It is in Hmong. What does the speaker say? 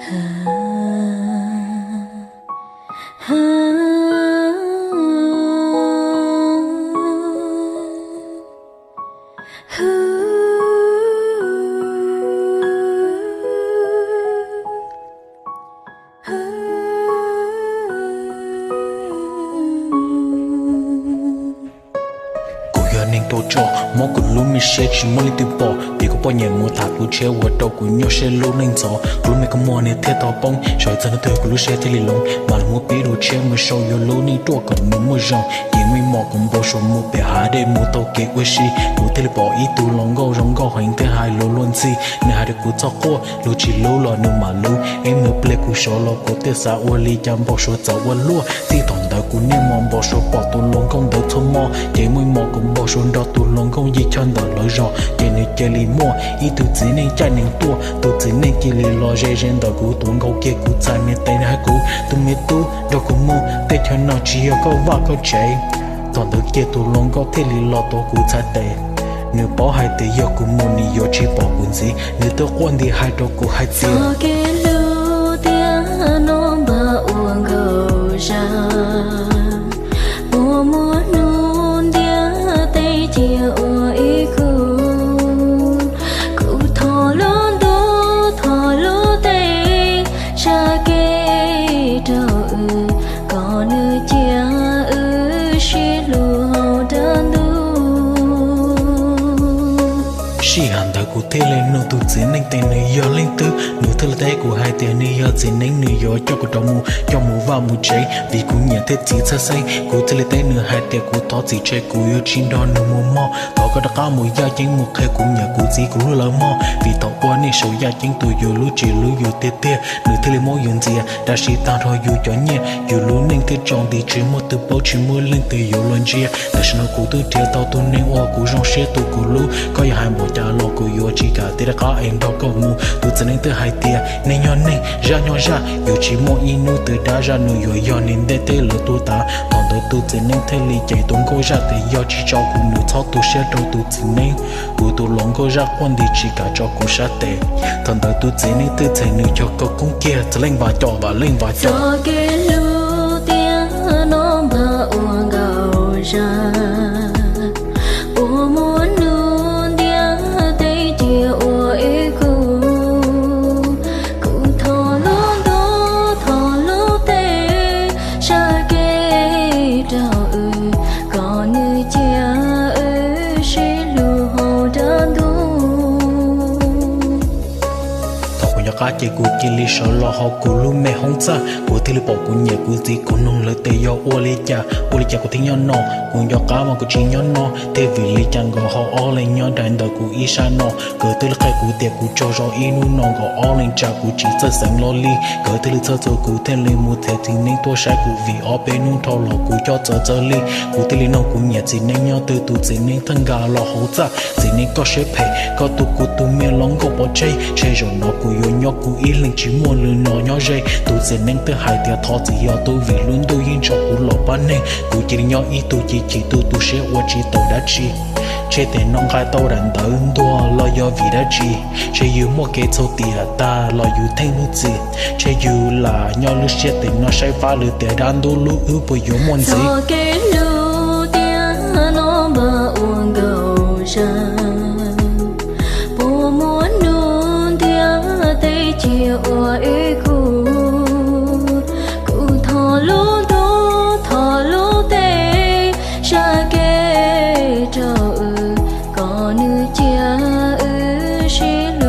Kuv yog neeg tuaj tso, mob kuv lub me siab tsis muaj leej twg pom. Vim kuv poj niam mus tham kuv tshiab ua rau kuv nyuaj siab lub neej ntxhov. Kuv lub me kua muag niag thiaj tau poob, xyov txog hnub twg kuv lub siab thiaj li loov. Mam los muab pib dua tshiab mus sau yuav lub neej ruaj kom nws muaj zog. Ces muaj ib hmos kuv npau suav mus pem hav dej mus taug kev ua si, kuv thiaj li pom ib tug hluas nkauj zoo nkauj heev thiab hais lus luag ntxhi. Nws hais rau kuv txhob quaj, luag tsis hlub los nws mam hlub. Ib pliag kuv sawv los kuv thiaj xav ua li cas npau suav txawm ua luaj. Txij thaum ntawd kuv niaj hmo npau suav pom tus hluas nkauj ntawd txhua hmo. Ces muaj ib hmos kuv npau suav nrog tus hluas nkauj yig chaw ntawm lawv zos, ces nws cia li muaj ib tug txiv neej caij nees tuaj. Tus txiv neej cia li los ze ze ntawm kuv, tuav nkaus kiag kuv txhais me tes, nws hais kuv, tus me tub, nrog kuv mus, tej chaw no tsis yog koj vaj koj tsev. Thaum ntawd kiag tus hluas nkauj thiaj li los tuav kuv txhais tes. Nws paub hais tias yog kuv mus nws yuav tsis pom kuv ntxiv, nws twb quaj nti hais rau kuv hais tias, txoj kev hlub tiag no npam ua nkaus zaj, puas muaj hnub ntiaj teb cia ua ib khub. Kuv thov lub ntuj thov lub teb, sab kev rau wb, kom nws cia wb sib hlub hauv dab ntub. Sij hawm ntawd kuv thiaj li nug tus txiv neej tias nws yog leej twg, nws thiaj li teb kuv hais tias nws yog txiv neeb, nws yuav coj kuv rov mus, coj mus vaj mus tsev, vim kuv niam thiab txiv txhawj xeeb. Kuv thiaj li teb nws hais tias kuv thov txim, tseg kuv yuav tsis nrog nws mus mog, thov koj rov qab mus yaj ceeb mus qhia kuv niam kuv txiv kuv lub lawv mog, vim thaum ua neej saum yaj ceeb tus yus hlub tsis hlub yus tiag tiag. Nws thiaj li muab yus ntxias, tam sim tag nrho yus cov nyiaj, yus lub neej thiaj tsaus nti, tsis muaj tus paub, tsis muaj leej twg yuav los ntsia. Tam sim no kuv twb nrhiav tau tus neeg uas kuv zoo siab, tus kuv hlub, koj yuav hais npaum cas los kuv yuav tsis kam tias rov qab es nrog koj mus. Tus txiv neeb twb hais tias neeg nyob neeg, zaj nyob zaj, yuav tsis muaj ib hnub twg dab zaj, nws yuav yog niam ntiaj teb lawv tuag tas. Thaum ntawd tus txiv neeb thiaj li cem tus nkauj zaj tias yog tsis tso kuv nws txhob tu siab rau tus txiv neeb, kuv tus hluas nkauj zaj quaj nti tsis kam tso kuv sab tes. Thaum ntawd tus txiv neeb twb txhais nws cov khau koob kiag, txawm leej vam com vam leej vam com. Txoj kev hlub tiag no npam ua nkaus zaj, puas muaj hnub ntiaj teb cia ua ib khub. Kuv thov lub ntuj thov lub teb, sab kev rau wb, kom nws cia wb sib hlub hauv dab ntub. Thaum kuv nco qab ces kuv cia li sawv los hauv kuv lub me hoob txaj, kuv thiaj li pom kuv niam kuv txiv, kuv nug lawv tias yog ua li cas, ua li cas kuv thiaj nyob no. Kuv nco qab mas kuv tsis nyob no thiab, vim li cas nkawd ho ob leeg nyob dai ntawm kuv ib sab no. Nkawd thiaj li qhia kuv tias kuv tsaug zog ib hnub no nkawd ob leeg tsa kuv tsis txawj xeev los li. Nkawd thiaj li txhawj txog kuv thiaj li mus txhais txiv neeb tuaj saib kuv, vim ob peb hnub dhau los kuv cob txawv txawv li. Kuv thiaj li nug kuv niam txiv neeb nyob twg, tus txiv neeb thiaj nqa los hauv txaj. Txiv neeb, koj siab phem, koj tu kuv tus me hluas nkauj pov tseg, ntshe zaum no kuv yuav nyob kuv ib leeg tsis muaj lwm tus nyob ze. Tus txiv neeb twb hais tias thov txim yog tus, vim lub ntuj yeej tso kuv los pab neeg, kuv cia li nyob ib tug chim chim tu tu siab ua tsis tau dab tsi. Ntshe tes no nqa tau daim ntawv ntuag los yog vim dab tsi? Ntshe yus muaj kev txhaum tiam tag los yus theej lub txim. Ntshe yus lam nyob lub siab tes no saib fab lwm tiam dab ntub lub wb puas yuav muaj ntxiv. Txoj kev hlub tiag no npam ua nkaus zaj, puas muaj hnub ntiaj teb cia ua ib khub. Kuv thov lub ntuj thov lub teb, sab kev rau wb, kom nws cia wb sib